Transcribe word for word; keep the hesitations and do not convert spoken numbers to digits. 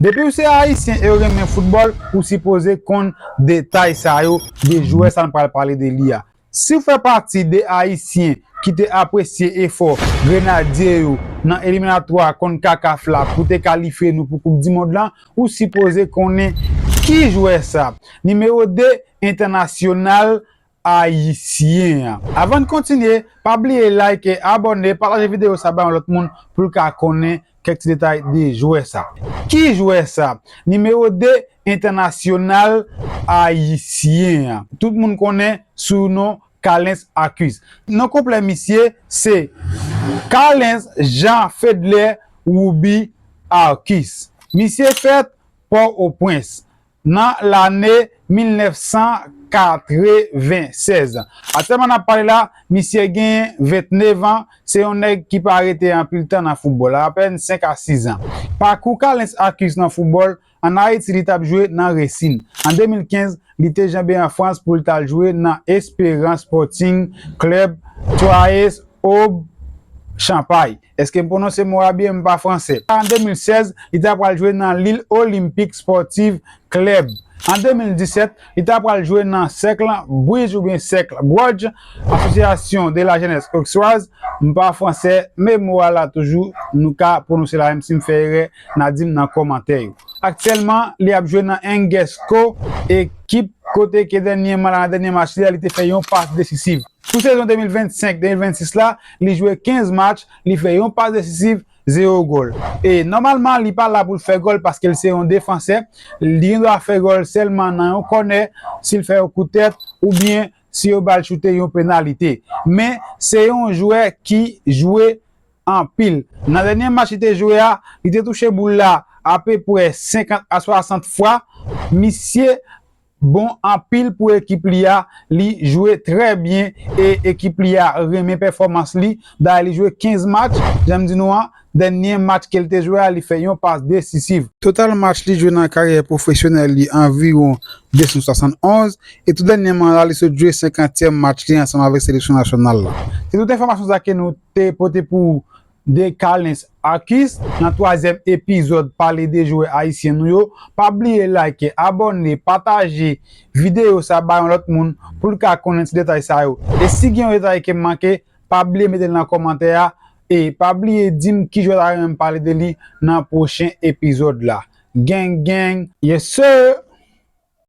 Depi w se Ayisyen e w renmen foutbòl, ou sipoze konn detay sa yo de jwè sa n pral pale de li a. Si w fè pati de Ayisyen ki te apresye efò Grenadye yo nan eliminatwa CONCACAF la pou te kalifye nou pou Koup di Mond lan, ou sipoze konnen ki jwè sa. Nimewo de entènasyonal ayisyen an. Avan n kontinye, pa bliye like, abòne, pataje videyo sa bay yon lòt moun pou l ka konnen kèk ti detay de jwè sa. Ki jwè sa? Nimewo de entènasyonal ayisyen an. Tout moun konnen sou non Carlens Arcus. Non konplè misye se Carlens Jean Fedler Ruby Arcus. Misye fèt Pòtoprens nan lane mil nèf san katrevennsèz. Aktyèlman n ap pale la, misye gen vennèf an, se yon nèg ki pa rete anpil tan nan foutbòl, apèn senk a sis an. Pakou Carlens Arcus nan foutbòl, ann Ayiti li t ap jwe nan Racing. An de mil kenz, li te janbe an Frans pou l t al jwe nan Espérance Sporting Club Troyes Aube Champagne. Èske m pwononse mo a byen? M pa fransè. An de mil sèz, li ta pral jwe nan Lille Olympique Sportive Club. An de mil disèt, li ta pral jwe nan Cercle Bruges oubyen Cercle Brugge, Association de la Jeunesse Auxerroise. M pa fransè, men mo a la toujou, nou ka pwononse la, menm si m fè erè, n a di m nan kòmantè yo. Aktyèlman, li ap jwe nan Angers Co, ekip kote ke dènyèman la, nan dènye match li a, li te fè yon pas desisiv. Pou sezon de mil vennsenk de mil vennsis la, li jwe kenz match, li fè yon pas desisiv, zewo gòl. E nòmalman, li pa la pou l fè gòl paske l se yon defansè. Li gen dwa fè gòl sèlman nan yon kònè, si l fè yon kout tèt, oubyen si yo ba l choute yon penalite. Men, se yon jwè ki jwe anpil. Nan dènye match li te jwe a, li te touche boul la apeprè senkant a swasant fwa. Misye bon anpil pou ekip li a, li jwe trè byen e ekip li a renmen pèfòmans li. Dayè, li jwe kenz match, jan m di nou an, dènye match ke l te jwe a, li fè yon pas desisiv. Total match li jwe nan karyè pwofesyonèl li anviwon de san swasannonz, e tou dènyèman la, li sot jwe senkantyèm match li ansanm avèk seleksyon nasyonal la. Se tout enfòmasyon sa ke nou te pote pou ou de Carlens Arcus. Nan twazyèm epizòd Pale de Jwè Ayisyen nou yo, pa bliye like, abòne, pataje videyo sa ba yon lòt moun pou l ka konnen ti detay sa yo. E si gen yon detay ke m manke, pa bliye mete l nan kòmantè a, e pa bliye di m ki jwè w ta renmen m pale de li nan pwochen epizòd la. Gang, gang, yes sir!